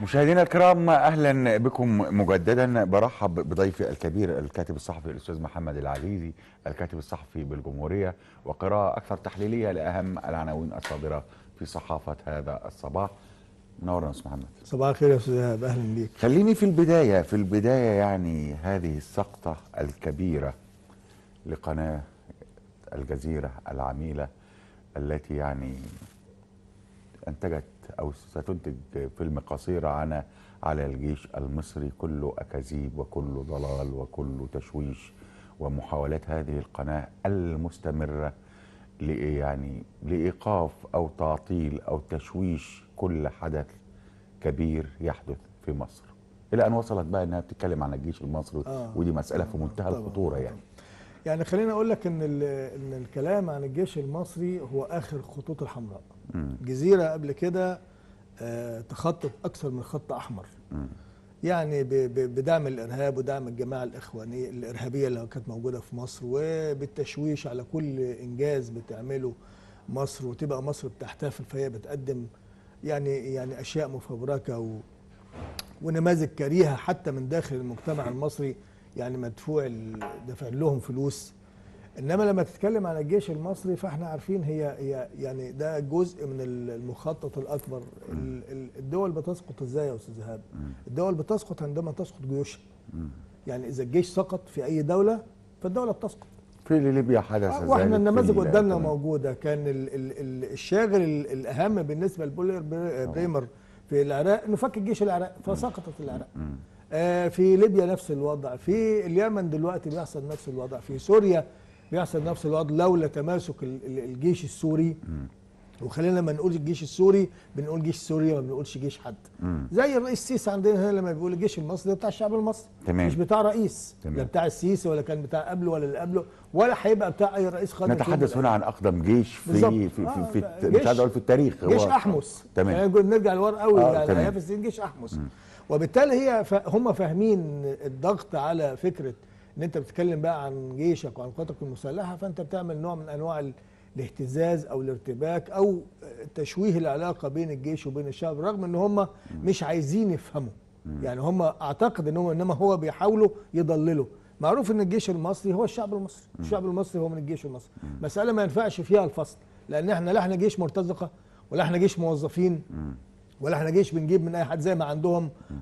مشاهدينا الكرام، اهلا بكم مجددا. برحب بضيفي الكبير الكاتب الصحفي الاستاذ محمد العزيزي، الكاتب الصحفي بالجمهوريه، وقراءة اكثر تحليلية لاهم العناوين الصادرة في صحافة هذا الصباح. منورنا يا استاذ محمد. صباح الخير يا استاذ ايهاب، اهلا بيك. خليني في البداية يعني هذه السقطه الكبيرة لقناه الجزيرة العميله التي يعني انتجت او ستنتج فيلم قصير على الجيش المصري، كله اكاذيب وكله ضلال وكله تشويش، ومحاولات هذه القناة المستمرة يعني لايقاف او تعطيل او تشويش كل حدث كبير يحدث في مصر، الى ان وصلت بقى انها بتتكلم عن الجيش المصري. ودي مسالة في منتهى الخطورة. يعني خليني اقول لك ان الكلام عن الجيش المصري هو اخر خطوط الحمراء. الجزيرة قبل كده تخطط اكثر من خط احمر. يعني بدعم الارهاب ودعم الجماعة الاخوانيه الارهابية اللي كانت موجودة في مصر، وبالتشويش على كل انجاز بتعمله مصر، وتبقى مصر بتحتفل فهي بتقدم يعني اشياء مفبركه ونماذج كريهة حتى من داخل المجتمع المصري، يعني مدفوع دفع لهم فلوس. انما لما تتكلم عن الجيش المصري فاحنا عارفين هي يعني ده جزء من المخطط الاكبر. الدول بتسقط ازاي يا استاذ ايهاب؟ الدول بتسقط عندما تسقط جيوشها. يعني اذا الجيش سقط في اي دولة فالدولة بتسقط. في ليبيا حدث ذلك، واحنا النماذج قدامنا موجودة. كان الشاغل الاهم بالنسبة لبولير بريمر في العراق انه فك الجيش العراقي فسقطت العراق. في ليبيا نفس الوضع، في اليمن دلوقتي بيحصل نفس الوضع، في سوريا بيحصل نفس الوضع لولا تماسك الجيش السوري. وخلينا لما نقول الجيش السوري بنقول جيش سوريا، ما بنقولش جيش حد. زي الرئيس السيسي عندنا هنا لما بيقول الجيش المصري ده بتاع الشعب المصري، تمام، مش بتاع رئيس. تمام. لا بتاع السيسي ولا كان بتاع قبله ولا اللي قبله ولا هيبقى بتاع اي رئيس خالص. نتحدث هنا عن اقدم جيش في في في, في مش عايز اقول في التاريخ، جيش احمس. تمام، يعني نرجع لورا قوي، يعني ايام السنين جيش احمس. وبالتالي هي هم فاهمين الضغط على فكرة ان انت بتتكلم بقى عن جيشك وعن قواتك المسلحة، فانت بتعمل نوع من انواع الاهتزاز او الارتباك او تشويه العلاقة بين الجيش وبين الشعب، رغم ان هم مش عايزين يفهموا. يعني هم اعتقد ان هم انما هو بيحاولوا يضللوا. معروف ان الجيش المصري هو الشعب المصري، الشعب المصري هو من الجيش المصري. مسالة ما ينفعش فيها الفصل، لان احنا لا احنا جيش مرتزقة ولا احنا جيش موظفين ولا احنا جيش بنجيب من اي حد، زي ما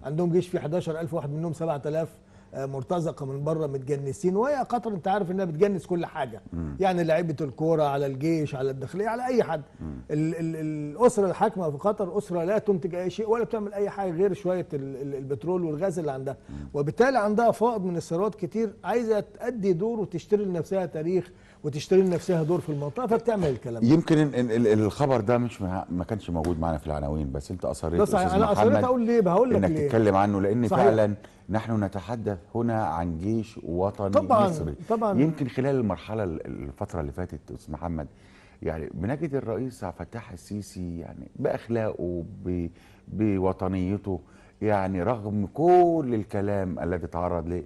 عندهم جيش فيه 11000 واحد منهم 7000 مرتزقة من بره متجنسين. وهي قطر انت عارف انها بتجنس كل حاجة، يعني لعيبة الكورة على الجيش على الداخلية على اي حد. الاسرة الحاكمة في قطر اسره لا تنتج اي شيء ولا بتعمل اي حاجة غير شوية البترول والغاز اللي عندها، وبالتالي عندها فائض من الثروات كتير، عايزه تأدي دور وتشتري لنفسها تاريخ وتشتري لنفسها دور في المنطقة، فبتعمل الكلام ده. يمكن الخبر ده مش ما كانش موجود معنا في العناوين، بس انت اصريت. انا اصريت اقول ليه، بقول لك انك ليه تتكلم عنه، لان صحيح. فعلا نحن نتحدث هنا عن جيش وطني طبعاً مصري. طبعا يمكن خلال المرحلة الفترة اللي فاتت استاذ محمد، يعني بنجد الرئيس عبد الفتاح السيسي يعني باخلاقه بوطنيته، يعني رغم كل الكلام الذي تعرض له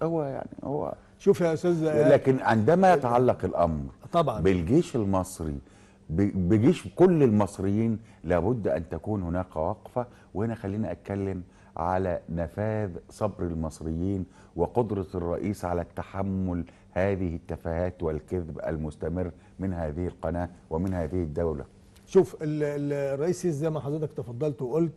هو يعني هو شوف يا استاذ، لكن عندما يتعلق الامر طبعا بالجيش المصري بجيش كل المصريين لابد ان تكون هناك وقفه. وهنا خلينا اتكلم على نفاذ صبر المصريين وقدره الرئيس على التحمل هذه التفاهات والكذب المستمر من هذه القناة ومن هذه الدولة. شوف الرئيس زي ما حضرتك تفضلت وقلت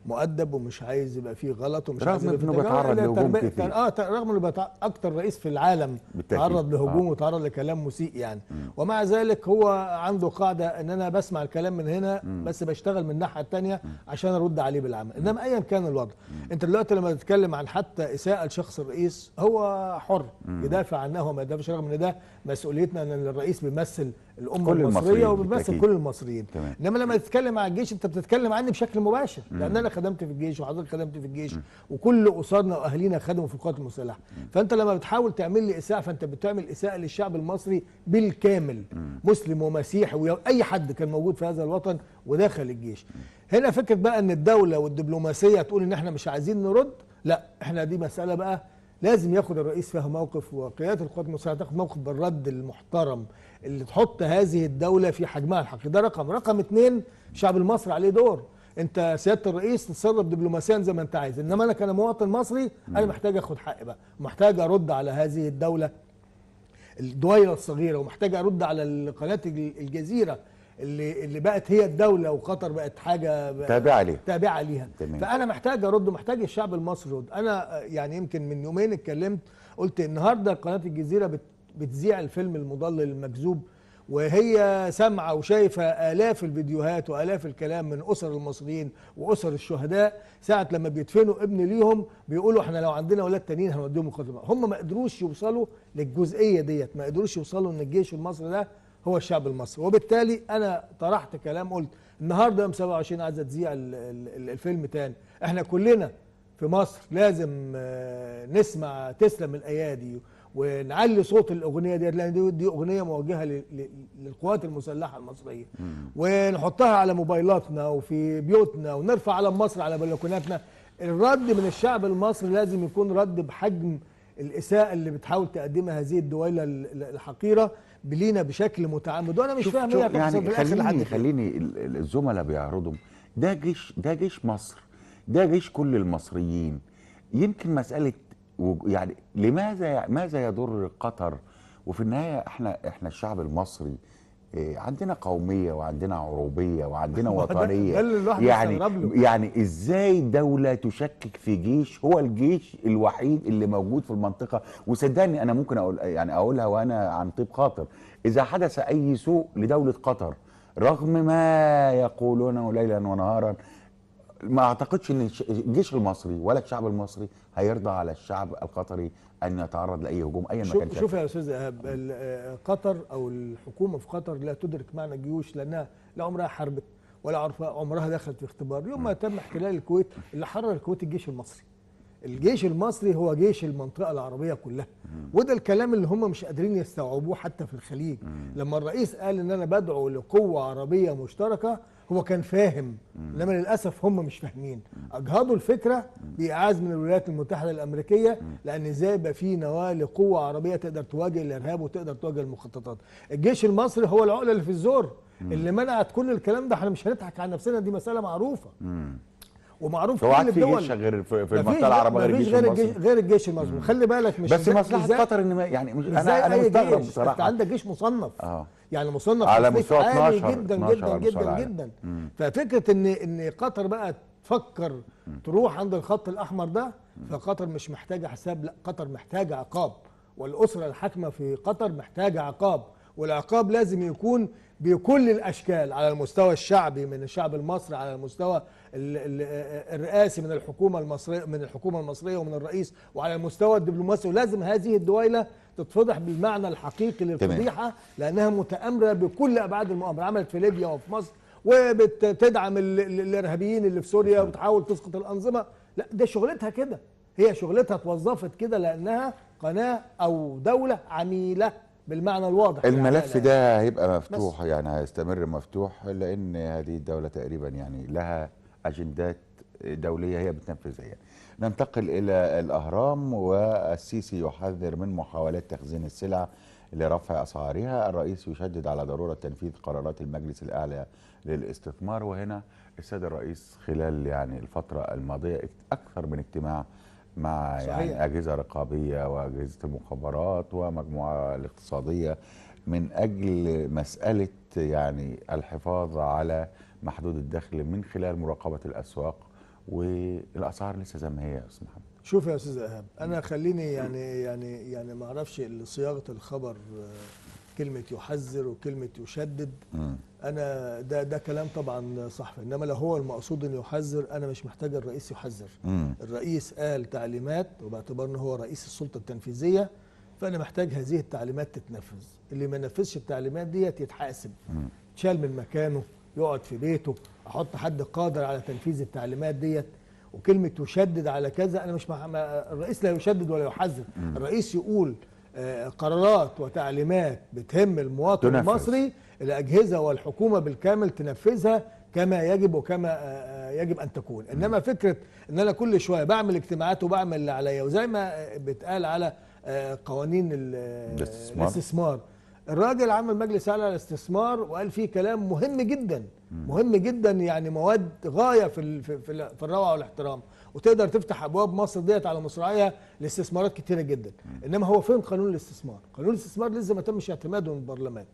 مؤدب ومش عايز يبقى فيه غلط ومش عايز رغم انه بيتعرض لهجوم كتير. رغم انه اكتر رئيس في العالم تعرض لهجوم وتعرض لكلام مسيء يعني. ومع ذلك هو عنده قاعدة ان انا بسمع الكلام من هنا بس بشتغل من الناحية الثانية عشان ارد عليه بالعمل. انما ايا كان الوضع، انت دلوقتي لما تتكلم عن حتى اساءه لشخص الرئيس هو حر يدافع عنها وما يدافعش، رغم ان ده مسؤوليتنا ان الرئيس بيمثل الامة المصرية وبيمثل كل المصريين. انما لما تتكلم عن الجيش انت بتتكلم عني بشكل مباشر، لان انا خدمت في الجيش وحضرتك خدمت في الجيش وكل اسرنا واهالينا خدموا في القوات المسلحة. فانت لما بتحاول تعمل لي اساءه فانت بتعمل اساءه للشعب المصري بالكامل، مسلم ومسيحي واي حد كان موجود في هذا الوطن ودخل الجيش. هنا فكرة بقى ان الدولة والدبلوماسية تقول ان احنا مش عايزين نرد، لا، احنا دي مسالة بقى لازم ياخد الرئيس فيها موقف، وقيادة القوات المسلحة تاخد موقف بالرد المحترم اللي تحط هذه الدولة في حجمها الحقيقي. ده رقم 2، الشعب المصري عليه دور. انت سيادة الرئيس تتصرف دبلوماسيا زي ما انت عايز، انما انا كمواطن مصري انا محتاج اخد حقي بقى، محتاج ارد على هذه الدولة الدويره الصغيرة، ومحتاج ارد على قناة الجزيرة اللي بقت هي الدولة، وقطر بقت حاجة تابعه ليها، تابعه ليها. فانا محتاج ارد، ومحتاج الشعب المصري يرد. انا يعني يمكن من يومين اتكلمت، قلت النهارده قناة الجزيرة بتذيع الفيلم المضلل المكذوب، وهي سامعه وشايفه الاف الفيديوهات والاف الكلام من اسر المصريين واسر الشهداء ساعة لما بيدفنوا ابن ليهم بيقولوا احنا لو عندنا اولاد تانيين هنوديهم القتل. هم ما قدروش يوصلوا للجزئيه ديت، ما قدروش يوصلوا ان الجيش المصري ده هو الشعب المصري. وبالتالي انا طرحت كلام، قلت النهارده يوم 27 عايزه تذيع الفيلم تاني، احنا كلنا في مصر لازم نسمع تسلم الايادي ونعلي صوت الاغنية دي، لان دي اغنية موجهة للقوات المسلحة المصرية، ونحطها على موبايلاتنا وفي بيوتنا، ونرفع علم مصر على بلكوناتنا. الرد من الشعب المصري لازم يكون رد بحجم الاساءة اللي بتحاول تقدمها هذه الدويله الحقيرة بلينا بشكل متعمد. وانا مش فاهم ايه يعني. خليني خليني الزملاء بيعرضوا ده جيش، ده جيش مصر، ده جيش كل المصريين. يمكن مسالة يعني لماذا، ماذا يضر قطر؟ وفي النهاية احنا الشعب المصري عندنا قومية وعندنا عروبيه وعندنا وطنية. يعني ازاي دولة تشكك في جيش هو الجيش الوحيد اللي موجود في المنطقة؟ وصدقني انا ممكن اقول يعني اقولها وانا عن طيب خاطر، اذا حدث اي سوء لدولة قطر رغم ما يقولونه ليلا ونهارا، ما اعتقدش ان الجيش المصري ولا الشعب المصري هيرضى على الشعب القطري ان يتعرض لاي هجوم ايا ما كان. شوف يا استاذ ايهاب، قطر او الحكومة في قطر لا تدرك معنى الجيوش، لانها لا عمرها حاربت ولا عمرها دخلت في اختبار. يوم ما تم احتلال الكويت، اللي حرر الكويت الجيش المصري. الجيش المصري هو جيش المنطقة العربية كلها، وده الكلام اللي هم مش قادرين يستوعبوه حتى في الخليج. لما الرئيس قال ان انا بدعو لقوه عربية مشتركة، هو كان فاهم، انما للاسف هم مش فاهمين. اجهضوا الفكرة بايعاز من الولايات المتحدة الامريكية، لان ازاي يبقى في نواه لقوه عربية تقدر تواجه الارهاب وتقدر تواجه المخططات. الجيش المصري هو العقلة اللي في الزور اللي منعت كل الكلام ده. احنا مش هنضحك على نفسنا، دي مسالة معروفة ومعروف كل الدول. في جيش غير في المنطقة العربية غير الجيش المصري؟ غير الجيش المصري. خلي بالك، مش بس مصلحة قطر ان يعني مش انا مستغرب بصراحة. انت عندك جيش مصنف، يعني مصنف على مستوى 12 جدا جدا جدا جدا. ففكره ان قطر بقى تفكر تروح عند الخط الاحمر ده، فقطر مش محتاجه حساب، لا قطر محتاجه عقاب، والاسرة الحاكمة في قطر محتاجه عقاب، والعقاب لازم يكون بكل الاشكال، على المستوى الشعبي من الشعب المصري، على المستوى الرئاسي من الحكومة المصرية، من الحكومة المصرية ومن الرئيس، وعلى المستوى الدبلوماسي. ولازم هذه الدويله تتفضح بالمعنى الحقيقي للفضيحه، لانها متآمره بكل ابعاد المؤامرة. عملت في ليبيا وفي مصر، وبتدعم الارهابيين اللي في سوريا، وبتحاول تسقط الانظمة. لا ده شغلتها كده، هي شغلتها اتوظفت كده، لانها قناة او دولة عميله بالمعنى الواضح. الملف ده هيبقى مفتوح بس. يعني هيستمر مفتوح، لان هذه الدولة تقريبا يعني لها اجندات دولية هي بتنفذها. يعني ننتقل الى الاهرام، والسيسي يحذر من محاولات تخزين السلع لرفع اسعارها. الرئيس يشدد على ضرورة تنفيذ قرارات المجلس الاعلى للاستثمار. وهنا السيد الرئيس خلال يعني الفترة الماضية اكثر من اجتماع مع صحيح. يعني أجهزة رقابية وأجهزة المخابرات ومجموعة الاقتصادية من أجل مسألة يعني الحفاظ على محدود الدخل من خلال مراقبة الأسواق، والأسعار لسه زي ما هي يا أستاذ محمد. شوف يا أستاذ إيهاب، أنا خليني يعني ما أعرفش صياغة الخبر، كلمة يحذر وكلمة يشدد. أنا ده كلام طبعا صحفي، إنما لو هو المقصود إنه يحذر، أنا مش محتاج الرئيس يحذر. الرئيس قال تعليمات، وباعتبار إنه هو رئيس السلطة التنفيذية، فأنا محتاج هذه التعليمات تتنفذ. اللي ما نفذش التعليمات ديت يتحاسب، يتشال من مكانه، يقعد في بيته، أحط حد قادر على تنفيذ التعليمات ديت. وكلمة يشدد على كذا، أنا مش الرئيس لا يشدد ولا يحذر. الرئيس يقول قرارات وتعليمات بتهم المواطن تنفذ. المصري، الأجهزة والحكومة بالكامل تنفذها كما يجب وكما يجب أن تكون. إنما فكرة إن أنا كل شوية بعمل اجتماعات وبعمل اللي عليا، وزي ما بتقال على قوانين الاستثمار، الراجل عمل مجلس اعلى للاستثمار وقال فيه كلام مهم جدا، مهم جدا، يعني مواد غاية في في الروعة والاحترام، وتقدر تفتح ابواب مصر ديت على مصراعيها لاستثمارات كتيرة جدا. انما هو فين قانون الاستثمار؟ قانون الاستثمار لسه ما تمش اعتماده من البرلمان.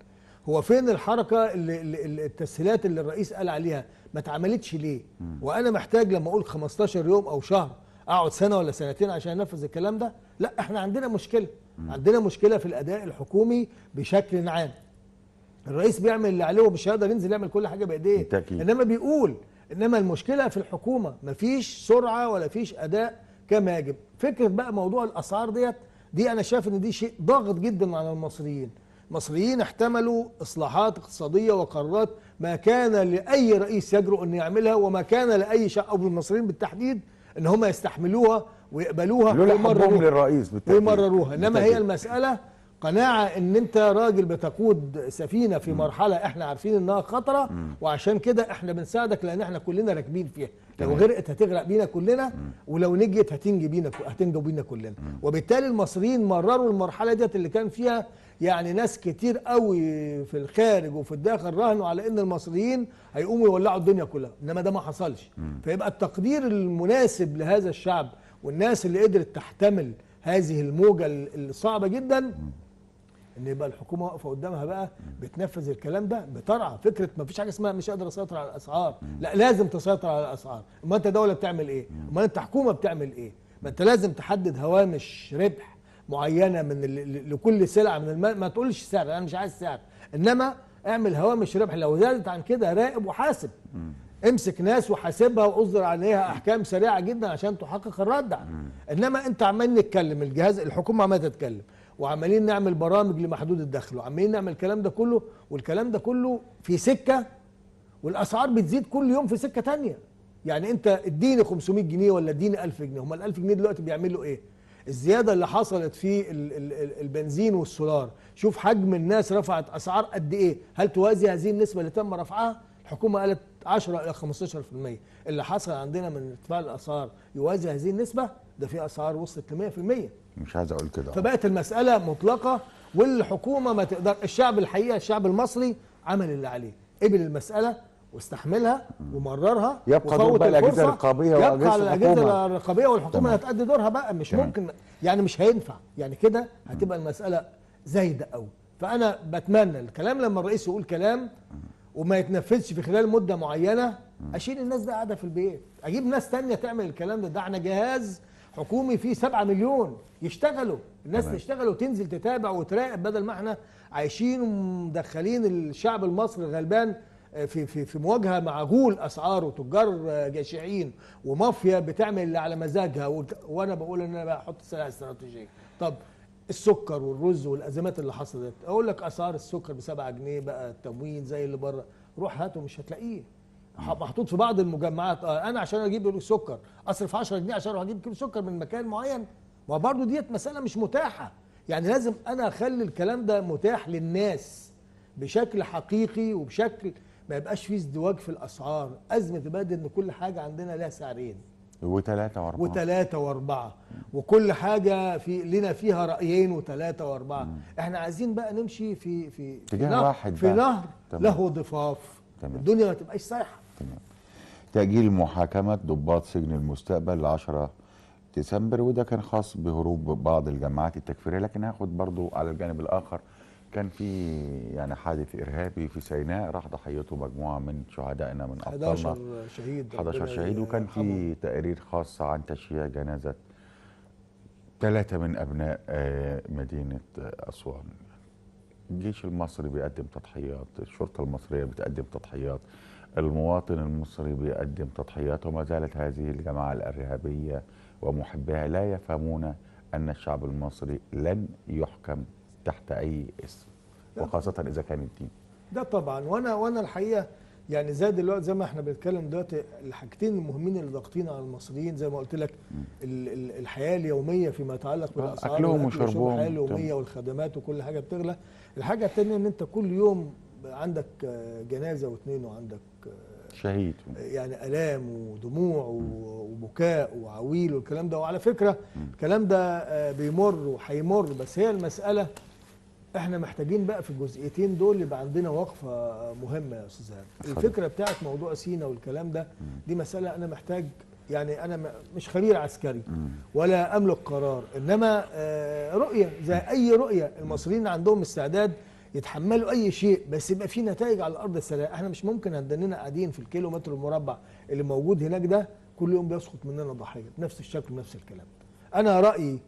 هو فين الحركة اللي التسهيلات اللي الرئيس قال عليها ما اتعملتش ليه؟ وانا محتاج لما اقول 15 يوم او شهر اقعد سنة ولا سنتين عشان انفذ الكلام ده؟ لا، احنا عندنا مشكلة، عندنا مشكلة في الاداء الحكومي بشكل عام. الرئيس بيعمل اللي عليه ومش هيقدر ينزل يعمل كل حاجة بايديه، انما بيقول، انما المشكلة في الحكومة مفيش سرعة ولا فيش اداء كما يجب. فكرة بقى موضوع الاسعار ديت دي انا شايف ان دي شيء ضاغط جدا على المصريين. المصريين احتملوا اصلاحات اقتصادية وقرارات ما كان لاي رئيس يجرؤ انه يعملها، وما كان لاي شعب او المصريين بالتحديد ان هم يستحملوها ويقبلوها ويمرروها ويمرروها. انما هي المسالة قناعة ان انت راجل بتقود سفينة في مرحلة احنا عارفين انها خطره، وعشان كده احنا بنساعدك لان احنا كلنا راكبين فيها. لو غرقت هتغرق بينا كلنا، ولو نجيت هتنجي بينا، هتنجو بينا كلنا. وبالتالي المصريين مرروا المرحلة ديت اللي كان فيها يعني ناس كتير قوي في الخارج وفي الداخل راهنوا على ان المصريين هيقوموا يولعوا الدنيا كلها، انما ده ما حصلش. فيبقى التقدير المناسب لهذا الشعب والناس اللي قدرت تحتمل هذه الموجه الصعبة جدا، ان يبقى الحكومة واقفة قدامها بقى بتنفذ الكلام ده بطرعه. فكرة ما فيش حاجة اسمها مش قادر اسيطر على الاسعار، لا، لازم تسيطر على الاسعار. امال انت دولة بتعمل ايه؟ امال انت حكومة بتعمل ايه؟ ما انت لازم تحدد هوامش ربح معينة من لكل سلعه من ما تقولش سعر، انا مش عايز سعر، انما اعمل هوامش ربح. لو زادت عن كده راقب وحاسب، امسك ناس وحاسبها واصدر عليها احكام سريعة جدا عشان تحقق الردع. انما انت عمال نتكلم، الجهاز الحكومة عماله تتكلم، وعمالين نعمل برامج لمحدود الدخل، وعمالين نعمل الكلام ده كله، والكلام ده كله في سكة، والاسعار بتزيد كل يوم في سكة تانية. يعني انت اديني 500 جنيه ولا اديني 1000 جنيه، هم ال 1000 جنيه دلوقتي بيعملوا ايه؟ الزيادة اللي حصلت في البنزين والسولار، شوف حجم الناس رفعت اسعار قد ايه، هل توازي هذه النسبة اللي تم رفعها؟ الحكومة قالت 10 الى 15%، اللي حصل عندنا من ارتفاع الاسعار يوازي هذه النسبة؟ ده في اسعار وصلت ل 100%. مش عايز اقول كده. فبقت المسالة مطلقه، والحكومة ما تقدر. الشعب الحقيقة الشعب المصري عمل اللي عليه، قبل المسالة واستحملها ومررها. يبقى دور بقى الاجهزة الرقابية، يبقى على الاجهزة الرقابية والحكومة هتأدي دورها بقى. مش ممكن يعني، مش هينفع يعني كده، هتبقى المسالة زايدة قوي. فانا بتمنى الكلام لما الرئيس يقول كلام وما يتنفذش في خلال مده معينة، اشيل الناس ده قاعدة في البيت، اجيب ناس تانية تعمل الكلام ده. ده احنا جهاز حكومي فيه 7 مليون يشتغلوا، الناس تشتغل وتنزل تتابع وتراقب، بدل ما احنا عايشين ومدخلين الشعب المصري الغلبان في في في مواجهة مع غول اسعار وتجار جشعين ومافيا بتعمل اللي على مزاجها. وانا بقول ان انا بقى احط السلع الاستراتيجية. طب السكر والرز والازمات اللي حصلت، اقول لك اسعار السكر ب 7 جنيه بقى التموين زي اللي بره، روح هاته مش هتلاقيه، محطوط في بعض المجمعات. انا عشان اجيب سكر اصرف 10 جنيه عشان اروح اجيب كيلو سكر من مكان معين، ما برضه ديت مسالة مش متاحة. يعني لازم انا اخلي الكلام ده متاح للناس بشكل حقيقي وبشكل ما يبقاش فيه ازدواج في الاسعار. ازمة بلد ان كل حاجة عندنا لها سعرين وثلاثة واربعة وثلاثة واربعة، وكل حاجة في لنا فيها رايين وثلاثة واربعة. احنا عايزين بقى نمشي في في اتجاه واحد، في نهر له ضفاف. الدنيا ما تبقاش سايحه. تمام. تأجيل محاكمة ضباط سجن المستقبل ل 10 ديسمبر، وده كان خاص بهروب بعض الجماعات التكفيرية. لكن هاخد برضو على الجانب الآخر، كان في يعني حادث إرهابي في سيناء راح ضحيته مجموعة من شهدائنا من أبطالنا، 11 شهيد، 11 شهيد. وكان في تقرير خاص عن تشييع جنازة 3 من أبناء مدينة أسوان. الجيش المصري بيقدم تضحيات، الشرطة المصرية بتقدم تضحيات، المواطن المصري بيقدم تضحيات، وما زالت هذه الجماعة الإرهابية ومحبها لا يفهمون أن الشعب المصري لن يحكم تحت أي اسم، وخاصة إذا كان الدين. ده طبعا. وأنا الحقيقة يعني زي دلوقتي زي ما احنا بنتكلم دلوقتي، الحاجتين المهمين اللي ضاغطين على المصريين زي ما قلت لك، الحياة اليومية فيما يتعلق بالاسعار، اكلهم وشربهم، الحياة اليومية والخدمات وكل حاجة بتغلى. الحاجة الثانية ان انت كل يوم عندك جنازه واثنين، وعندك شهيد، يعني الام ودموع وبكاء وعويل والكلام ده. وعلى فكرة الكلام ده بيمر وهيمر، بس هي المسالة احنا محتاجين بقى في الجزئيتين دول يبقى عندنا وقفه مهمة يا استاذ هاني. الفكرة بتاعت موضوع سينا والكلام ده، دي مسالة انا محتاج، يعني انا مش خبير عسكري ولا املك قرار، انما رؤية زي اي رؤية. المصريين عندهم استعداد يتحملوا اي شيء، بس يبقى في نتائج على الارض السريعة. احنا مش ممكن هندننا قاعدين في الكيلومتر المربع اللي موجود هناك ده كل يوم بيسقط مننا ضحية بنفس الشكل ونفس الكلام. انا رايي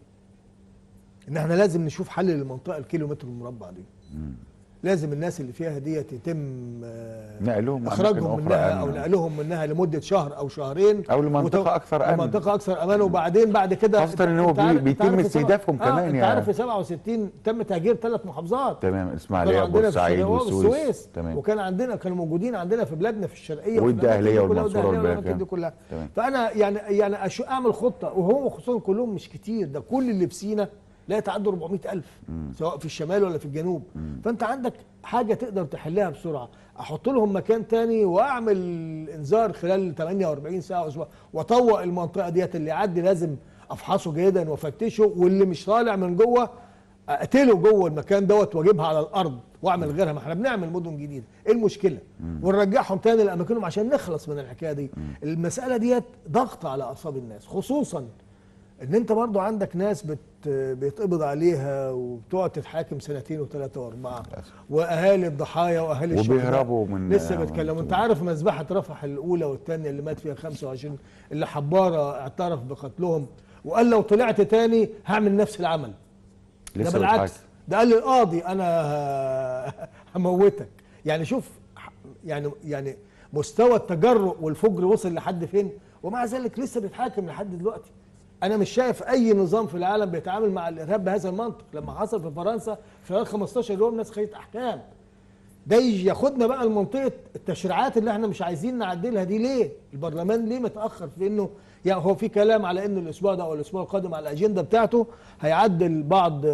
ان احنا لازم نشوف حل للمنطقة الكيلومتر المربع دي. لازم الناس اللي فيها ديت يتم نقلهم، اخراجهم منها او نقلهم منها لمدة شهر او شهرين، او لمنطقه اكثر امان، منطقة اكثر امان. وبعدين بعد كده، خاصة ان هو بيتم استهدافهم كمان. يعني انت عارف في 67 تم تهجير 3 محافظات، تمام، الاسماعيلية وبورسعيد والسويس، تمام. وكان عندنا، كانوا موجودين عندنا في بلادنا في الشرقية والدقهليه والمنصوره والاماكن دي كلها. فانا يعني اعمل خطه، وهو خصوصا كلهم مش كتير، ده كل اللي في سينا لا يتعدوا 400,000 سواء في الشمال ولا في الجنوب. فانت عندك حاجة تقدر تحلها بسرعة. احط لهم مكان تاني واعمل انذار خلال 48 ساعة اسبوع، واطوق المنطقة ديت، اللي يعدي لازم افحصه جيدا وافتشه، واللي مش طالع من جوه اقتله جوه المكان دوت واجيبها على الارض واعمل غيرها. ما احنا بنعمل مدن جديدة، ايه المشكلة؟ ونرجعهم تاني لاماكنهم عشان نخلص من الحكاية دي. المسالة ديت ضغط على اعصاب الناس، خصوصا ان انت برضو عندك ناس بيتقبض عليها وبتقعد تتحاكم 2 و3 و4، واهالي الضحايا واهالي الشهداء وبيهربوا من لسه بيتكلموا. انت عارف مذبحه رفح الاولى والثانية اللي مات فيها 25، اللي حباره اعترف بقتلهم وقال لو طلعت تاني هعمل نفس العمل. ده بالعكس، ده قال للقاضي انا هموتك. يعني شوف، يعني مستوى التجرؤ والفجر وصل لحد فين، ومع ذلك لسه بيتحاكم لحد دلوقتي. أنا مش شايف أي نظام في العالم بيتعامل مع الإرهاب بهذا المنطق. لما حصل في فرنسا خلال 15 يوم ناس خدت أحكام. ده يجي ياخدنا بقى لمنطقة التشريعات اللي احنا مش عايزين نعدلها دي. ليه؟ البرلمان ليه متأخر في إنه، يعني هو في كلام على إنه الأسبوع ده أو الأسبوع القادم على الأجندة بتاعته هيعدل بعض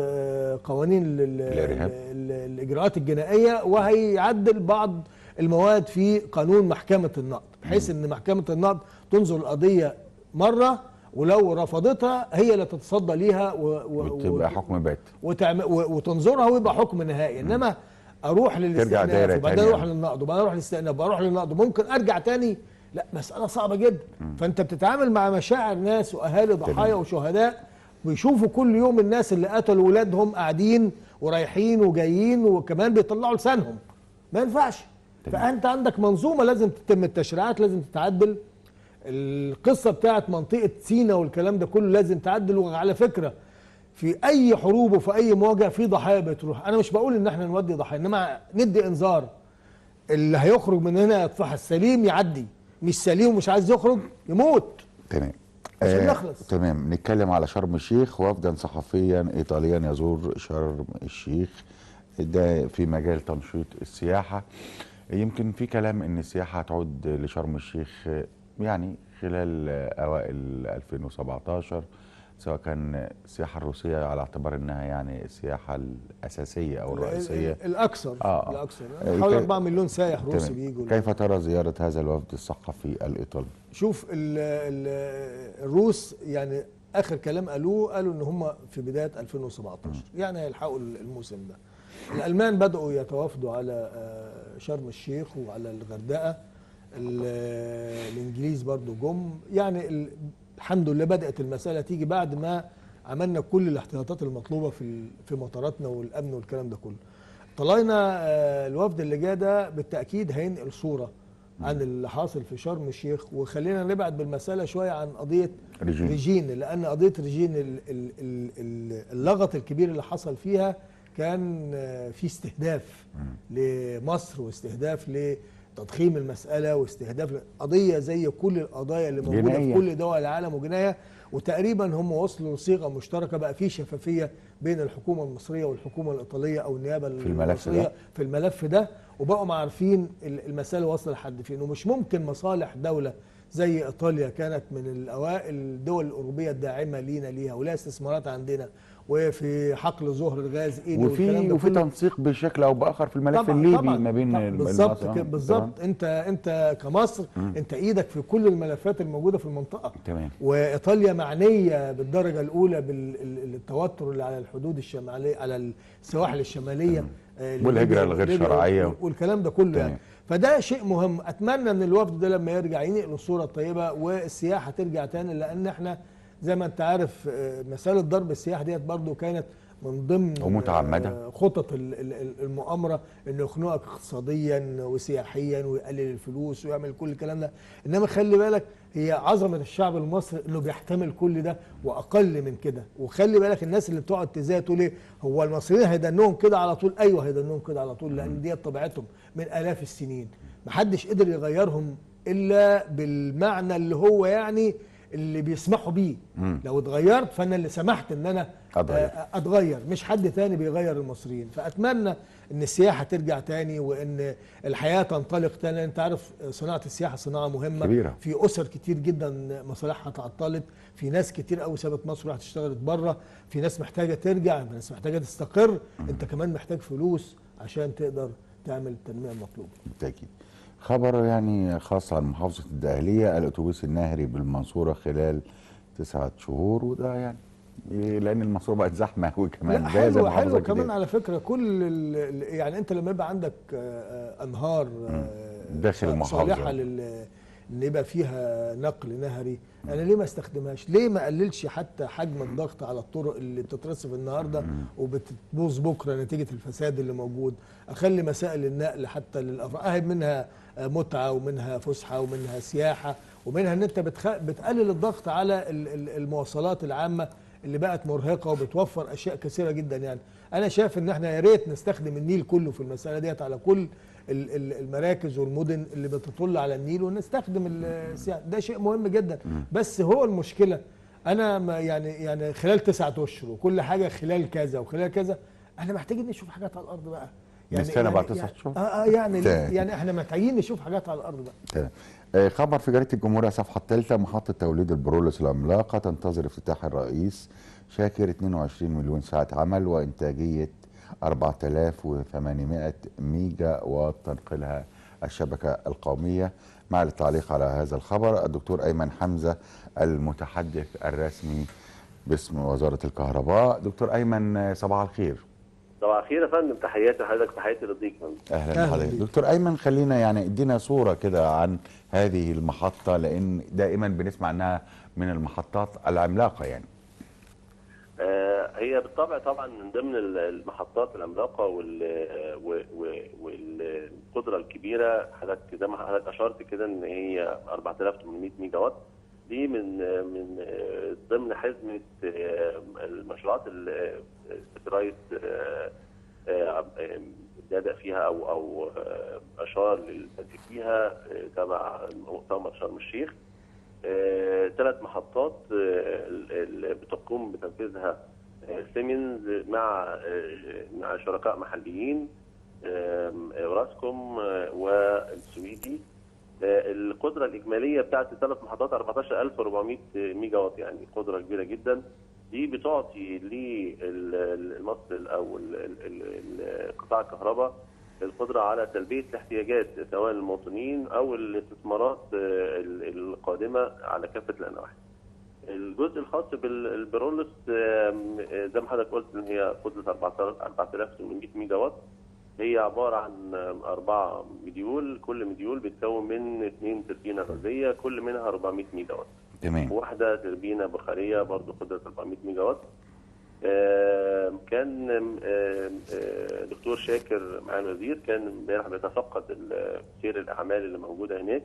قوانين الإجراءات الجنائية، وهيعدل بعض المواد في قانون محكمة النقض، بحيث إن محكمة النقض تنظر القضية مرة، ولو رفضتها هي اللي تتصدى ليها وتبقى حكم بات وتنظرها ويبقى حكم نهائي. انما اروح للاستئناف وبعدين اروح للنقض وبعدين اروح للاستئناف وبعدين اروح للنقض، ممكن ارجع تاني، لا، مسالة صعبة جدا. فانت بتتعامل مع مشاعر ناس واهالي ضحايا وشهداء، بيشوفوا كل يوم الناس اللي قتلوا ولادهم قاعدين ورايحين وجايين، وكمان بيطلعوا لسانهم. ما ينفعش. فانت عندك منظومة لازم تتم، التشريعات لازم تتعدل، القصة بتاعت منطقة سينا والكلام ده كله لازم تعدل. وعلى فكرة في أي حروب وفي أي مواجهة في ضحايا بتروح. أنا مش بقول إن احنا نودي ضحايا، إنما ندي إنذار، اللي هيخرج من هنا يطفح السليم يعدي، مش سليم ومش عايز يخرج يموت. تمام، عشان نخلص. تمام. نتكلم على شرم الشيخ. وفدا صحفيا إيطاليا يزور شرم الشيخ، ده في مجال تنشيط السياحة. يمكن في كلام إن السياحة هتعود لشرم الشيخ يعني خلال أوائل 2017، سواء كان السياحة الروسية على اعتبار أنها يعني السياحة الأساسية أو الرئيسية الأكثر. الأكثر حوالي 4 مليون سائح روسي بيجوا. كيف ترى زيارة هذا الوفد الثقافي الإيطالي؟ شوف الروس يعني آخر كلام قالوه، قالوا إن هم في بداية 2017 يعني هيلحقوا الموسم ده. الألمان بدأوا يتوافدوا على شرم الشيخ وعلى الغردقة، الانجليز برضو جم. يعني الحمد لله بدأت المسألة تيجي بعد ما عملنا كل الاحتياطات المطلوبة في مطاراتنا والأمن والكلام ده كله. طلعنا الوفد اللي جاي ده بالتأكيد هينقل صورة عن اللي حاصل في شرم الشيخ، وخلينا نبعد بالمسألة شوية عن قضية ريجين، لأن قضية ريجين اللغط الكبير اللي حصل فيها كان في استهداف لمصر واستهداف لتضخيم المسألة واستهداف قضية زي كل القضايا اللي موجودة في كل دول العالم وجناية. وتقريبا هم وصلوا لصيغة مشتركة، بقى في شفافية بين الحكومة المصرية والحكومة الإيطالية أو النيابة المصرية في الملف ده، وبقوا عارفين المسألة واصلة لحد فين. ومش ممكن مصالح دولة زي إيطاليا كانت من الأوائل الدول الأوروبية الداعمة لينا ليها ولها استثمارات عندنا وفي حقل ظهر الغاز ايه وفي تنسيق بشكل او باخر في الملف الليبي ما بين بالظبط بالظبط. انت كمصر انت ايدك في كل الملفات الموجودة في المنطقة. تمام. وايطاليا معنية بالدرجة الاولى بالتوتر اللي على الحدود الشمالية، على السواحل الشمالية، والهجرة الغير شرعية والكلام ده كله. يعني فده شيء مهم. اتمنى ان الوفد ده لما يرجع ينقل الصورة الطيبة والسياحة ترجع تاني، لان احنا زي ما انت عارف مسالة ضرب السياحة ديت برضو كانت من ضمن ومتعمده خطط المؤامرة، انه يخنقك اقتصاديا وسياحيا ويقلل الفلوس ويعمل كل الكلام ده. انما خلي بالك هي عظمه الشعب المصري انه بيحتمل كل ده واقل من كده. وخلي بالك الناس اللي بتقعد تزايد تقول ايه، هو المصريين هيدنهم كده على طول؟ ايوه هيدنهم كده على طول، لان دي طبيعتهم من الاف السنين، محدش قدر يغيرهم الا بالمعنى اللي هو يعني اللي بيسمحوا بيه. لو اتغيرت فانا اللي سمحت ان انا اتغير، مش حد تاني بيغير المصريين. فاتمنى ان السياحة ترجع تاني وان الحياة تنطلق تاني. انت عارف صناعة السياحة صناعة مهمة كبيرة. في اسر كتير جدا مصالحها تعطلت، في ناس كتير قوي سابت مصر وراحت اشتغلت بره، في ناس محتاجه ترجع، في ناس محتاجه تستقر. انت كمان محتاج فلوس عشان تقدر تعمل التنمية المطلوبة. بالتاكيد. خبر يعني خاص عن محافظة الدقهلية، الأتوبيس النهري بالمنصورة خلال 9 شهور، وده يعني لأن المنصورة بقت زحمة قوي كمان. حلو حلو كمان على فكرة. كل يعني أنت لما يبقى عندك أنهار داخل المحافظة صالحة إن يبقى فيها نقل نهري، أنا ليه ما استخدمهاش؟ ليه ما أقللش حتى حجم الضغط على الطرق اللي بتترصف النهارده وبتبوظ بكره نتيجة الفساد اللي موجود؟ أخلي مسائل النقل حتى للأفراد أهب منها متعة ومنها فسحة ومنها سياحة ومنها إن أنت بتقلل الضغط على المواصلات العامة اللي بقت مرهقة وبتوفر أشياء كثيرة جدا. يعني أنا شايف إن إحنا يا ريت نستخدم النيل كله في المسألة ديت على كل المراكز والمدن اللي بتطل على النيل، ونستخدم السياحة. ده شيء مهم جدا. بس هو المشكلة أنا يعني خلال 9 أشهر وكل حاجة خلال كذا وخلال كذا، احنا محتاجين نشوف حاجات على الأرض بقى. يعني نستنى بعد 9 شهور. يعني احنا محتاجين نشوف حاجات على الأرض بقى. تمام. خبر في جريدة الجمهورية صفحة الثالثة، محطة توليد البرولوس العملاقة تنتظر افتتاح الرئيس شاكر 22 مليون ساعة عمل وإنتاجية 4800 ميجا وات تنقلها الشبكة القومية. مع التعليق على هذا الخبر الدكتور أيمن حمزة المتحدث الرسمي باسم وزارة الكهرباء. دكتور أيمن صباح الخير. صباح الخير يا فندم، تحياتي لحضرتك، تحياتي للضيف. أهلا بحضرتك دكتور أيمن. خلينا يعني ادينا صورة كده عن هذه المحطة، لأن دائما بنسمع أنها من المحطات العملاقة يعني. هي بالطبع طبعا من ضمن المحطات العملاقة والقدرة الكبيرة. حضرتك زي ما حضرتك اشرت كده ان هي 4800 ميجا وات، دي من ضمن حزمه المشروعات اللي الرئيس بدا فيها او اشار للبدء فيها تبع مؤتمر شرم الشيخ. 3 محطات بتقوم بتنفيذها سيمنز مع شركاء محليين، اوراسكوم والسويدي. القدرة الاجمالية بتاعت الثلاث محطات 14400 ميجا وات، يعني قدره كبيرة جدا. دي بتعطي لمصر او قطاع الكهرباء القدرة على تلبية الاحتياجات سواء المواطنين او الاستثمارات القادمة على كافة الانواع. الجزء الخاص بالبرولوس زي ما حضرتك قلت ان هي قدره 4800 ميجا وات، هي عبارة عن 4 module، كل module بيتكون من 2 تربينه غازية كل منها 400 ميجا وات. تمام. واحدة تربينه بخاريه برضه قدره 400 ميجا وات. كان دكتور شاكر معالي الوزير كان امبارح بيتفقد سير الاعمال اللي موجودة هناك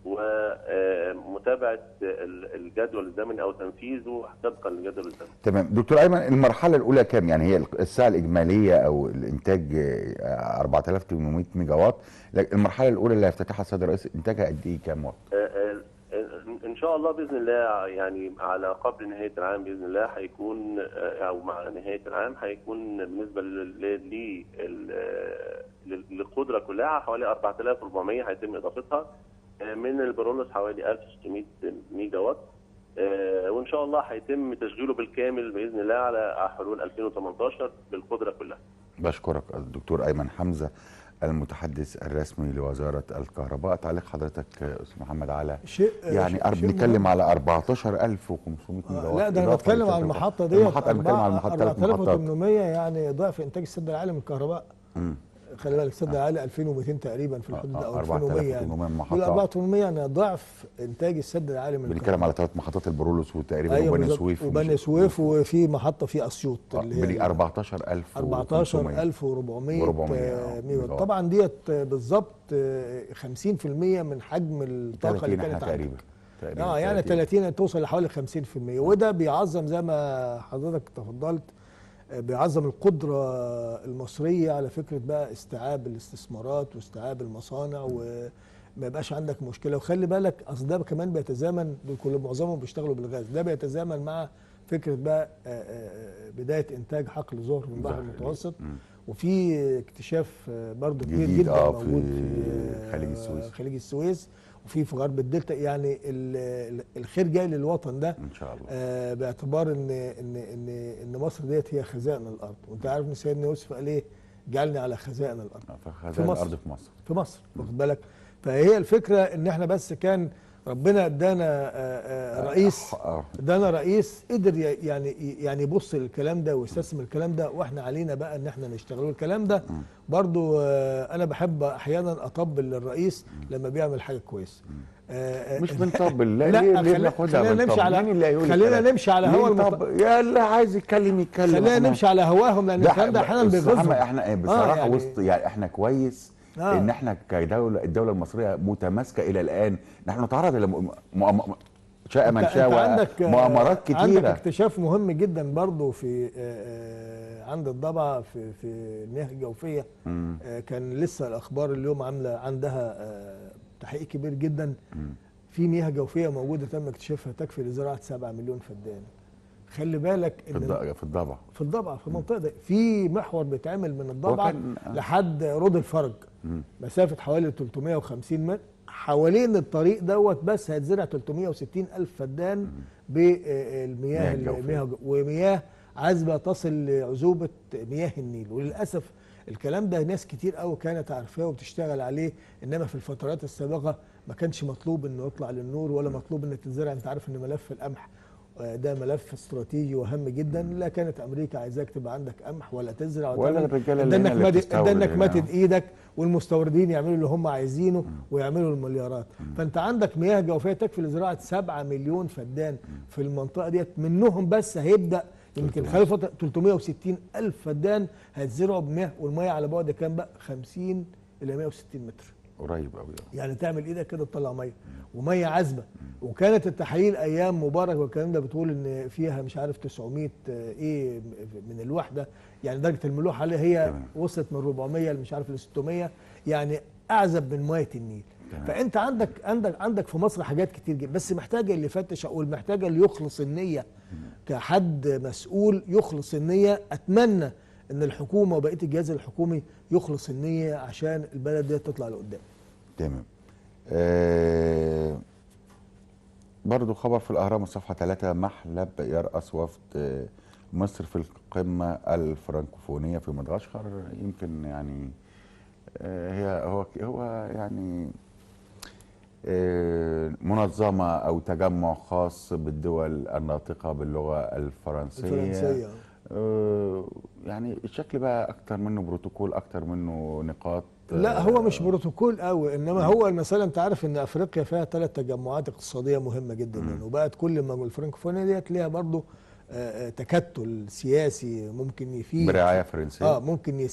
ومتابعة الجدول الزمني او تنفيذه طبقا للجدول الزمني. تمام دكتور ايمن، المرحلة الاولى كام؟ يعني هي السعة الاجمالية او الانتاج 4800 ميجا وات، المرحلة الاولى اللي هيفتتحها السيد الرئيس انتاجها قد ايه، كام وات؟ ان شاء الله باذن الله يعني على قبل نهاية العام باذن الله هيكون، او مع نهاية العام هيكون بالنسبة للقدرة كلها حوالي 4400 هيتم اضافتها. من البرولوس حوالي 1600 ميجا وات. وان شاء الله هيتم تشغيله بالكامل باذن الله على حلول 2018 بالقدرة كلها. بشكرك الدكتور ايمن حمزة المتحدث الرسمي لوزارة الكهرباء. تعليق حضرتك استاذ محمد على شيء يعني بنتكلم على 14500 ميجا وات. لا ده انا بتكلم على المحطة ديت، المحطة بتكلم على المحطة 4800 يعني ضعف انتاج السد العالي من الكهرباء. خلي بالك السد العالي 2200 تقريبا في الحدود او 2100 يعني 4800 يعني ضعف انتاج السد العالي من الكهرباء. بنتكلم على 3 محطات البرولوس وتقريبا أيوة وبني سويف وبني سويف وفي محطة في اسيوط اللي هي 14400 ميجا. طبعا ديت بالظبط 50% من حجم الطاقة اللي كانت تقريبا يعني 30 توصل لحوالي 50%، وده بيعظم زي ما حضرتك تفضلت، بيعظم القدرة المصرية على فكرة بقى استيعاب الاستثمارات واستيعاب المصانع وما يبقاش عندك مشكلة. وخلي بالك أصل ده كمان بيتزامن، دول كل معظمهم بيشتغلوا بالغاز، ده بيتزامن مع فكرة بقى بداية إنتاج حقل زهر من البحر المتوسط، وفي اكتشاف برضه كبير جدا موجود في خليج السويس، خليج السويس، وفي غرب الدلتا. يعني الخير جاي للوطن ده ان شاء الله، باعتبار ان ان ان ان مصر ديت هي خزائن الارض، وانت عارف ان سيدنا يوسف قال ايه؟ جعلني على خزائن الارض. خزائن الارض في مصر، في مصر، واخد بالك؟ فهي الفكرة ان احنا بس كان ربنا ادانا رئيس، ادانا رئيس قدر يعني يبص للكلام ده ويستثمر الكلام ده، واحنا علينا بقى ان احنا نشتغل الكلام ده. برضو انا بحب احيانا اطبل للرئيس لما بيعمل حاجة كويسة. مش بنطبل، لا ليه بناخدها؟ خلينا نمشي على خلينا نمشي على هوا يا اللي عايز يتكلم يتكلم، خلينا نمشي على هواهم، لان الكلام ده احيانا بيغيظهم. احنا بصراحة يعني وسط يعني احنا كويس ان احنا كدولة، الدولة المصرية متماسكة الى الان. نحن نتعرض الى شاء من شاء مؤامرات كتيرة. عندك اكتشاف مهم جدا برضو في عند الضبعه في المياه الجوفيه. كان لسه الاخبار اليوم عامله عندها تحقيق كبير جدا. في مياه جوفيه موجودة تم اكتشافها تكفي لزراعه 7 مليون فدان. خلي بالك ان في الضبعه، في الضبعه، في المنطقة دي في محور بيتعمل من الضبعه لحد رود الفرج، مسافة حوالي 350 متر. حوالين الطريق دوت بس هيتزرع 360 الف فدان بالمياه المياه ومياه عذبه تصل لعذوبه مياه النيل. وللاسف الكلام ده ناس كتير قوي كانت عارفاه وبتشتغل عليه، انما في الفترات السابقة ما كانش مطلوب انه يطلع للنور ولا مطلوب انك تتزرع. انت عارف ان ملف القمح ده ملف استراتيجي وهام جدا، لا كانت امريكا عايزاك تبقى عندك قمح ولا تزرع ولا الرجالة اللي اللي مادد ايدك، والمستوردين يعملوا اللي هم عايزينه ويعملوا المليارات. فانت عندك مياه جوفيه تكفي لزراعه 7 مليون فدان في المنطقة ديت، منهم بس هيبدا يمكن خلال فترة 360 الف فدان هيتزرعوا بمياه، والمية على بعد كام بقى؟ 50 الى 160 متر، قريب قوي. يعني تعمل ايدك كده تطلع مية، ومية عذبه. وكانت التحاليل ايام مبارك والكلام ده بتقول ان فيها مش عارف 900 ايه من الوحدة، يعني درجه الملوحه عليها هي وصلت من 400 مش عارف ل 600، يعني اعذب من مية النيل. فانت عندك عندك عندك في مصر حاجات كتير جدا، بس محتاجه اللي يفتش، اقول محتاجه اللي يخلص النية كحد مسؤول يخلص النية. اتمنى ان الحكومة وبقية الجهاز الحكومي يخلص النية عشان البلد دي تطلع لقدام. تمام. برضو خبر في الاهرام الصفحة 3، محلب يرأس وفد مصر في القمه الفرنكوفونيه في مدغشقر. يمكن يعني هي هو يعني منظمة او تجمع خاص بالدول الناطقة باللغة الفرنسية. يعني الشكل بقى اكتر منه بروتوكول، اكتر منه نقاط. لا هو مش بروتوكول قوي، انما هو المسالة انت عارف ان افريقيا فيها 3 تجمعات اقتصادية مهمة جدا يعني، وبقت كل ما الفرنكوفونيه ديت ليها برضه تكتل سياسي ممكن يفيد برعاية فرنسية، ممكن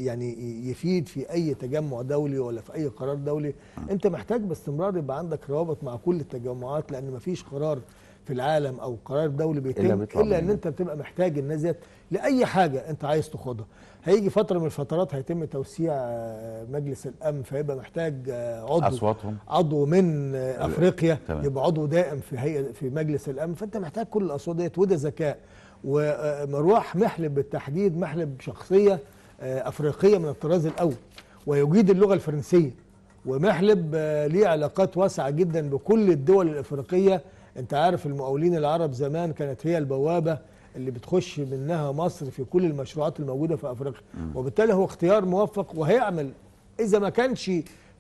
يعني يفيد في اي تجمع دولي ولا في اي قرار دولي. انت محتاج باستمرار يبقى عندك روابط مع كل التجمعات، لان مفيش قرار في العالم او قرار دولي بيتم الا ان انت بتبقى محتاج الناس ديت لاي حاجة انت عايز تاخدها. هيجي فترة من الفترات هيتم توسيع مجلس الامن، فيبقى محتاج عضو اصواتهم، عضو من افريقيا يبقى عضو دائم في هيئة في مجلس الامن، فانت محتاج كل الاصوات ديت، وده ذكاء. ومروح محلب بالتحديد، محلب شخصية افريقية من الطراز الاول ويجيد اللغة الفرنسية، ومحلب ليه علاقات واسعة جدا بكل الدول الافريقية انت عارف المقاولين العرب زمان كانت هي البوابة اللي بتخش منها مصر في كل المشروعات الموجودة في افريقيا، وبالتالي هو اختيار موفق وهيعمل. اذا ما كانش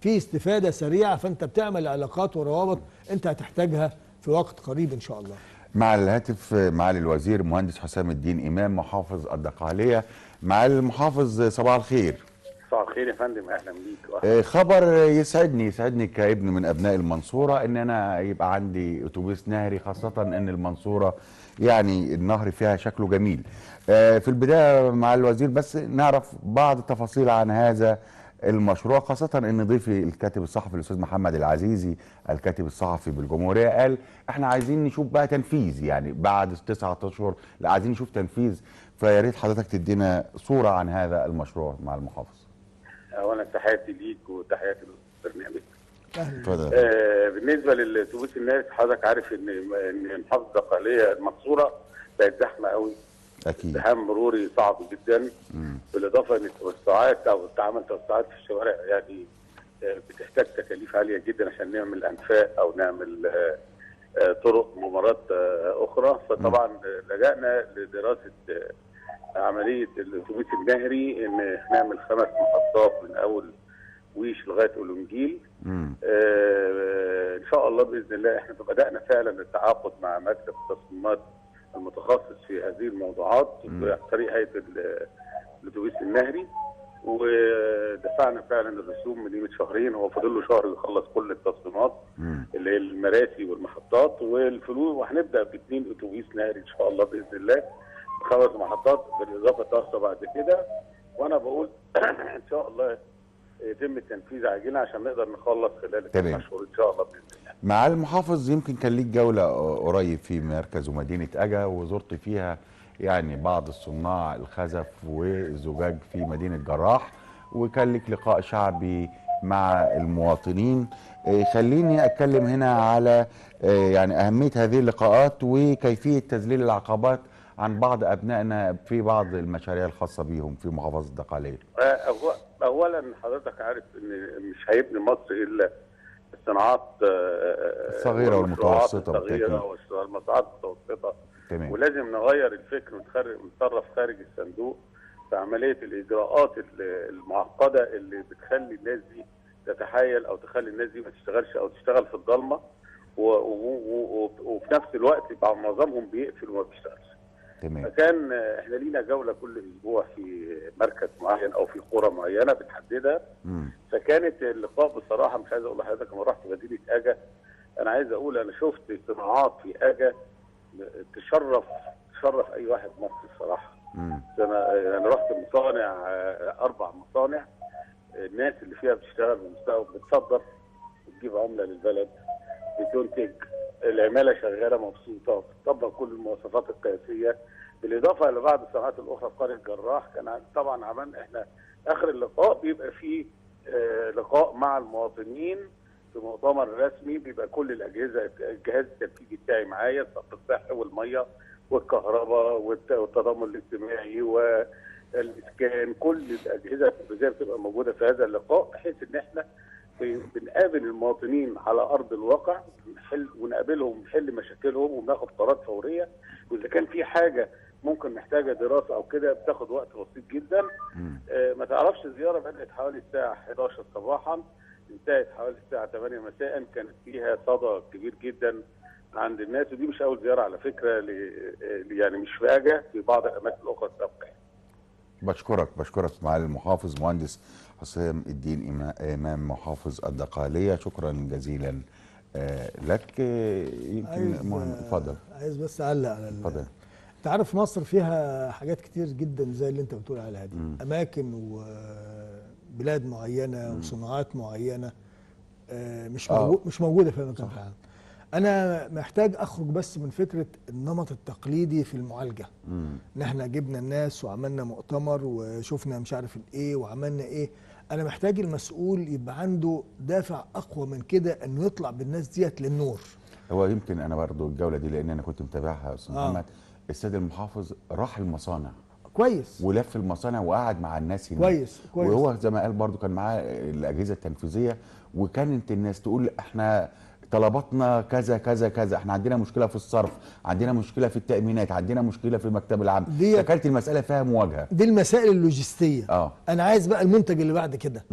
في استفاده سريعة فانت بتعمل علاقات وروابط انت هتحتاجها في وقت قريب ان شاء الله. مع الهاتف معالي الوزير مهندس حسام الدين امام محافظ الدقهليه. معالي المحافظ صباح الخير. صباح الخير يا فندم، اهلا بيك. خبر يسعدني كابن من ابناء المنصورة ان انا يبقى عندي اتوبيس نهري، خاصة ان المنصورة يعني النهر فيها شكله جميل. في البداية مع الوزير بس نعرف بعض التفاصيل عن هذا المشروع، خاصة ان ضيفي الكاتب الصحفي الاستاذ محمد العزيزي الكاتب الصحفي بالجمهورية قال احنا عايزين نشوف بقى تنفيذ، يعني بعد 9 اشهر لا عايزين نشوف تنفيذ، فيا ريت حضرتك تدينا صورة عن هذا المشروع مع المحافظ. اولا تحياتي ليك وتحياتي للبرنامج. اتفضل. بالنسبة للاتوبيس النهري حضرتك عارف ان محافظة الدقهلية المنصورة بقت زحمة قوي. اكيد. ازدحام مروري صعب جدا. بالاضافة ان التوسعات او تعمل توسعات في الشوارع يعني بتحتاج تكاليف عالية جدا عشان نعمل انفاق او نعمل طرق ممرات اخرى، فطبعا لجأنا لدراسة عملية الاتوبيس النهري ان نعمل 5 محطات من اول ويش لغاية اولونجيل. ان شاء الله باذن الله احنا بدأنا فعلا التعاقد مع مكتب التصميمات المتخصص في هذه الموضوعات عن طريق هيئة الاتوبيس النهري، ودفعنا فعلا الرسوم من قيمة شهرين، هو فاضل له شهر يخلص كل التصميمات اللي هي المراسي والمحطات والفلوس، وهنبدا ب2 اتوبيس نهري ان شاء الله باذن الله 5 محطات بالاضافة طاسه بعد كده. وانا بقول ان شاء الله يتم التنفيذ عاجلا عشان نقدر نخلص خلال 9 شهور ان شاء الله باذن الله. مع المحافظ يمكن كان ليك جولة قريب في مركز ومدينة اجا وزرت فيها يعني بعض الصناع الخزف والزجاج في مدينة جراح، وكان لك لقاء شعبي مع المواطنين. خليني اتكلم هنا على يعني اهمية هذه اللقاءات وكيفية تذليل العقبات عن بعض ابنائنا في بعض المشاريع الخاصة بيهم في محافظة الدقهليه. اولا حضرتك عارف ان مش هيبني مصر الا الصناعات الصغيرة والمتوسطة، الصغيرة والمصنعات المتوسطة. تمام. ولازم نغير الفكر ونتصرف خارج الصندوق في عملية الاجراءات المعقدة اللي بتخلي الناس دي تتحايل او تخلي الناس دي ما تشتغلش او تشتغل في الضلمة، وفي نفس الوقت يبقى معظمهم بيقفل وما بيشتغلش. تمام. فكان احنا لينا جولة كل اسبوع في مركز معين او في قرى معينة بنحددها. فكانت اللقاء بصراحة مش عايز اقول لحضرتك، لما رحت مدينة اجا انا عايز اقول انا شفت صناعات في اجا تشرف اي واحد مصري بصراحة. انا رحت مصانع، 4 مصانع، الناس اللي فيها بتشتغل بمستوى، بتصدر، بتجيب عمله للبلد، بتنتج، العمالة شغالة مبسوطة، بتطبق كل المواصفات القياسية. بالاضافة لبعض الصناعات الاخرى في قرية جراح. كان طبعا عملنا احنا اخر اللقاء بيبقى فيه لقاء مع المواطنين في مؤتمر رسمي، بيبقى كل الاجهزة، الجهاز التنفيذي بتاعي معايا، الصرف الصحي والمية والكهرباء والتضامن الاجتماعي والاسكان، كل الاجهزة التنفيذية بتبقى موجودة في هذا اللقاء، بحيث ان احنا بنقابل المواطنين على ارض الواقع، نحل ونقابلهم، نحل مشاكلهم، وبناخد قرارات فورية. واذا كان في حاجة ممكن محتاجه دراسة او كده بتاخد وقت بسيط جدا. ما تعرفش الزيارة بدات حوالي الساعة 11 صباحا، انتهت حوالي الساعة 8 مساء، كانت فيها صدى كبير جدا عند الناس. ودي مش اول زيارة على فكرة، يعني مش في اجا، في بعض الاماكن الاخرى السابقة. بشكرك معالي المحافظ مهندس حسام الدين امام محافظ الدقهليه، شكرا جزيلا لك. يمكن مهم، اتفضل. عايز بس اعلق على اتفضل. انت عارف مصر فيها حاجات كتير جدا زي اللي انت بتقول عليها دي، اماكن وبلاد معينة وصناعات معينة مش موجودة في اماكن في العالم. انا محتاج اخرج بس من فكرة النمط التقليدي في المعالجة، ان احنا جبنا الناس وعملنا مؤتمر وشفنا مش عارف الايه وعملنا ايه. انا محتاج المسؤول يبقى عنده دافع اقوى من كده انه يطلع بالناس ديت للنور. هو يمكن انا برضو الجولة دي لان انا كنت متابعها يا استاذ محمد، السيد المحافظ راح المصانع كويس ولف المصانع وقعد مع الناس هناك كويس كويس، وهو زي ما قال برضو كان معاه الاجهزة التنفيذية، وكانت الناس تقول احنا طلباتنا كذا كذا كذا، احنا عندنا مشكلة في الصرف، عندنا مشكلة في التامينات، عندنا مشكلة في المكتب العام. فكانت المسالة فيها مواجهة. دي المسائل اللوجستية. انا عايز بقى المنتج اللي بعد كده.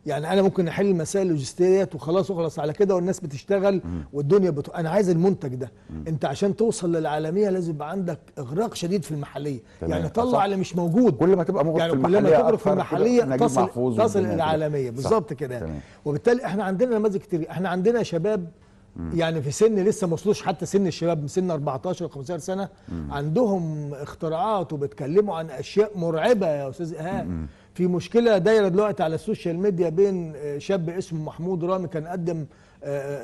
يعني انا ممكن احل المسائل اللوجستية ديت وخلاص وخلاص على كده، والناس بتشتغل والدنيا انا عايز المنتج ده. انت عشان توصل للعالمية لازم يبقى عندك اغراق شديد في المحلية. تمام. يعني طلع اللي مش موجود. كل ما تبقى مغرق يعني في المحلية، كل ما تغرق في المحلية تصل للعالمية بالظبط كده. وبالتالي احنا عندنا نماذج كتير، احنا عندنا شباب يعني في سن لسه ما وصلوش حتى سن الشباب، من سن 14 و 15 سنة عندهم اختراعات وبيتكلموا عن اشياء مرعبة يا استاذ ايهاب. في مشكلة دايرة دلوقتي على ال social media بين شاب اسمه محمود رامي، كان قدم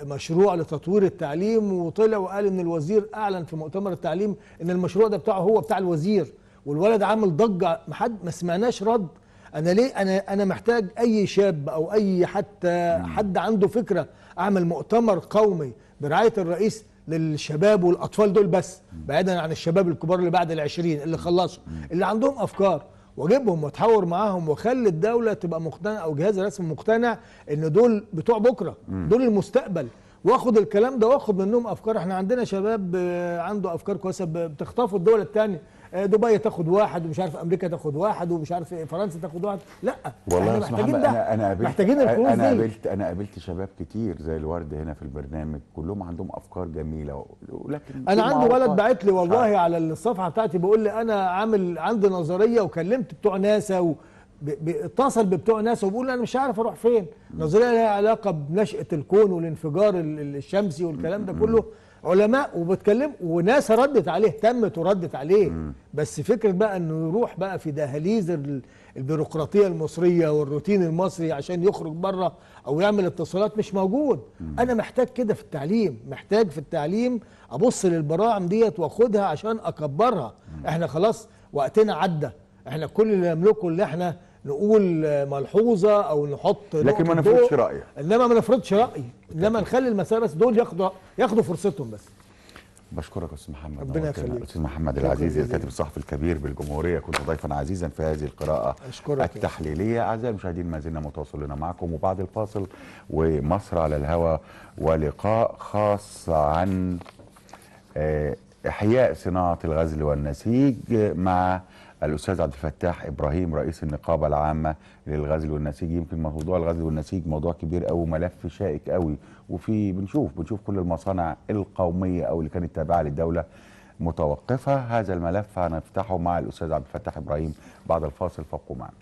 مشروع لتطوير التعليم، وطلع وقال ان الوزير اعلن في مؤتمر التعليم ان المشروع ده بتاعه هو بتاع الوزير، والولد عامل ضجه، ما سمعناش رد. انا ليه انا محتاج اي شاب او اي حتى حد عنده فكرة، اعمل مؤتمر قومي برعاية الرئيس للشباب والاطفال دول بس، بعيدا عن الشباب الكبار اللي بعد ال20 اللي خلصوا، اللي عندهم افكار، واجيبهم واتحاور معاهم، واخلي الدولة تبقى مقتنعة او جهاز الرسم مقتنع ان دول بتوع بكره، دول المستقبل، واخد الكلام ده واخد منهم افكار. احنا عندنا شباب عنده افكار كويسة بتخطفوا الدول الثانية، دبي تاخد واحد، ومش عارف امريكا تاخد واحد، ومش عارف فرنسا تاخد واحد. لا والله احنا محتاجين ده. انا قابلت، محتاجين الفلوس دي. انا قابلت شباب كتير زي الورد هنا في البرنامج، كلهم عندهم افكار جميلة، ولكن انا عندي ولد بعت لي والله على الصفحة بتاعتي بيقول لي انا عامل عندي نظرية، وكلمت بتوع ناسا اتصل ببتوع ناسا وبيقول انا مش عارف اروح فين. نظرية لها علاقة بنشاه الكون والانفجار الشمسي والكلام ده كله، علماء وبتكلم، وناسا ردت عليه، اهتمت وردت عليه. بس فكرة بقى انه يروح بقى في دهاليز البيروقراطية المصرية والروتين المصري عشان يخرج بره او يعمل اتصالات مش موجود. انا محتاج كده في التعليم، محتاج في التعليم ابص للبراعم ديت واخدها عشان اكبرها. احنا خلاص وقتنا عدى، احنا كل اللي نملكه اللي احنا نقول ملحوظة او نحط، لكن ما نفرضش راي، انما ما نفرضش راي، انما نخلي المسار بس دول ياخدوا فرصتهم بس. بشكرك استاذ محمد، ربنا يخليك. استاذ محمد العزيز الكاتب الصحفي الكبير بالجمهوريه، كنت ضيفا عزيزا في هذه القراءة التحليلية. اعزائي المشاهدين ما زلنا متواصلين معكم، وبعد الفاصل ومصر على الهوى ولقاء خاص عن احياء صناعة الغزل والنسيج مع الأستاذ عبد الفتاح إبراهيم رئيس النقابة العامة للغزل والنسيج. يمكن موضوع الغزل والنسيج موضوع كبير أوي، ملف شائك أوي، وفي بنشوف كل المصانع القومية أو اللي كانت تابعة للدولة متوقفة. هذا الملف هنفتحه مع الأستاذ عبد الفتاح إبراهيم بعد الفاصل، فابقوا معنا.